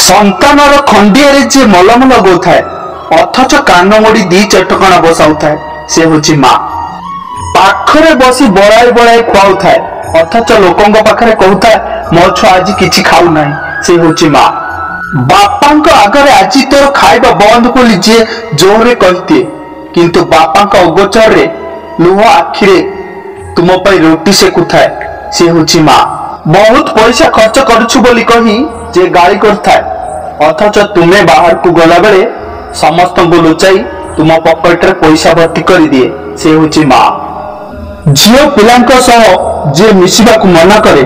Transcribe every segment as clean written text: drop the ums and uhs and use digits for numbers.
ସନ୍ତାନର ଖଣ୍ଡିଆରେ ଯିଏ ମଲମ ଲଗାଉଥାଏ ଅଥଚ କାନ ମୋଡ଼ି ଦି ଚଟକଣା ବସାଉଥାଏ ସେ ହେଉଛି ମା। ପାଖରେ ବସି ବଳାଇ ବଳାଇ ଖୁଆଉଥାଏ ଅଥଚ ଲୋକଙ୍କ ପାଖରେ କହୁଥାଏ ମୋ ଛୁଆ ଆଜି କିଛି ଖାଉନାହିଁ, ସେ ହେଉଛି ମା। ବାପାଙ୍କ ଆଗରେ ଆଜି ତୋର ଖାଇବା ବନ୍ଦ ବୋଲି ଯିଏ ଜୋରରେ କହିଦିଏ, କିନ୍ତୁ ବାପାଙ୍କ ଅଗୋଚରରେ ଲୁହ ଆଖିରେ ତୁମ ପାଇଁ ରୁଟି ସେକୁଥାଏ, ସେ ହେଉଛି ମା। ବହୁତ ପଇସା ଖର୍ଚ୍ଚ କରୁଛୁ ବୋଲି କହି ଯେ ଗାଳି କରୁଥାଏ ଅଥଚ ତୁମେ ବାହାରକୁ ଗଲାବେଳେ ସମସ୍ତଙ୍କୁ ଲୁଚାଇ ତୁମ ପକେଟରେ ପଇସା ଭର୍ତ୍ତି କରିଦିଏ, ସେ ହେଉଛି ମା। ଝିଅ ପିଲାଙ୍କ ସହ ଯିଏ ମିଶିବାକୁ ମନା କରେ,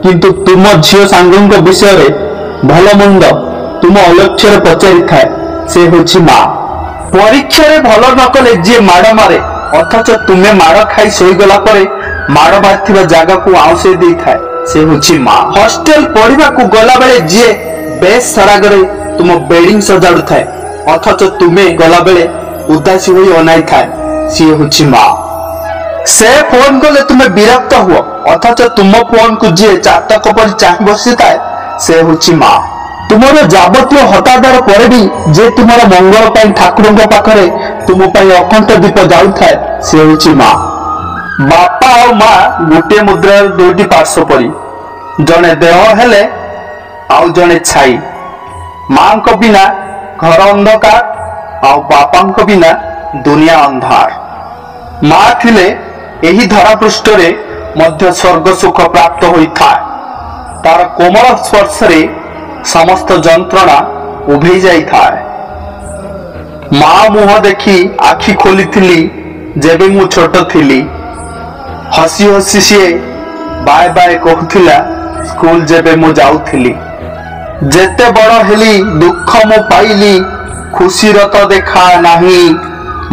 କିନ୍ତୁ ତୁମ ଝିଅ ସାଙ୍ଗଙ୍କ ବିଷୟରେ ଭଲ ମନ୍ଦ ତୁମ ଅଲକ୍ଷ୍ୟରେ ପଚାରିଥାଏ, ସେ ହେଉଛି ମା। ପରୀକ୍ଷାରେ ଭଲ ନ କଲେ ଯିଏ ମାଡ଼ ମାରେ ଅଥଚ ତୁମେ ମାଡ଼ ଖାଇ ଶୋଇଗଲା ପରେ ମାଡ଼ ମାରିଥିବା ଜାଗାକୁ ଆଉଁସେଇ ଦେଇଥାଏ, ସେ ହେଉଛି ମା। ହଷ୍ଟେଲ ପଢିବାକୁ ଗଲାବେଳେ ଯିଏ ବେଶ ସରାଗରେ ତୁମ ବେଡିଂ ସଜାଡୁଥାଏ ଅଥଚ ତୁମେ ଗଲାବେଳେ ଉଦାସୀ ହୋଇ ଅନାଇଥାଏ, ସିଏ ହେଉଛି ମା। ସେ ଫୋନ କଲେ ତୁମେ ବିରକ୍ତ ହୁଅ ଅଥଚ ତୁମ ଫୋନକୁ ଯିଏ ଚାତକ ପରି ଚାହିଁ ବସିଥାଏ, ସେ ହେଉଛି ମା। ତୁମର ଯାବତୀୟ ହତାଦର ପରେ ବି ଯେ ତୁମର ମଙ୍ଗଳ ପାଇଁ ଠାକୁରଙ୍କ ପାଖରେ ତୁମ ପାଇଁ ଅକଣ୍ଠ ଦୀପ ଜାଳୁଥାଏ, ସେ ହେଉଛି ମା। ବାପା ଆଉ ମା ଗୋଟିଏ ମୁଦ୍ରାର ଦୁଇଟି ପାର୍ଶ୍ୱ ପରି, ଜଣେ ଦେହ ହେଲେ ଆଉ ଜଣେ ଛାଇ। ମାଙ୍କ ବିନା ଘର ଅନ୍ଧକାର ଆଉ ବାପାଙ୍କ ବିନା ଦୁନିଆ ଅନ୍ଧାର। ମା ଥିଲେ ଏହି ଧରାପୃଷ୍ଠରେ ମଧ୍ୟ ସ୍ୱର୍ଗ ସୁଖ ପ୍ରାପ୍ତ ହୋଇଥାଏ। ତାର କୋମଳ ସ୍ପର୍ଶରେ ସମସ୍ତ ଯନ୍ତ୍ରଣା ଉଭେଇ ଯାଇଥାଏ। ମା ମୁହଁ ଦେଖି ଆଖି ଖୋଲିଥିଲି ଯେବେ ମୁଁ ଛୋଟ ଥିଲି। ହସି ହସି ସିଏ ବାଏ ବାଏ କହୁଥିଲା ସ୍କୁଲ ଯେବେ ମୁଁ ଯାଉଥିଲି। ଯେତେ ବଡ଼ ହେଲି ଦୁଃଖ ମୁଁ ପାଇଲି, ଖୁସିର ତ ଦେଖା ନାହିଁ।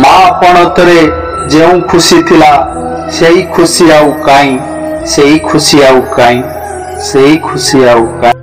ମା ପଣତରେ ଯେଉଁ ଖୁସି ଥିଲା ସେଇ ଖୁସି ଆଉ କାଇଁ, ସେଇ ଖୁସି ଆଉ କାଇଁ, ସେଇ ଖୁସି ଆଉ କାଇଁ।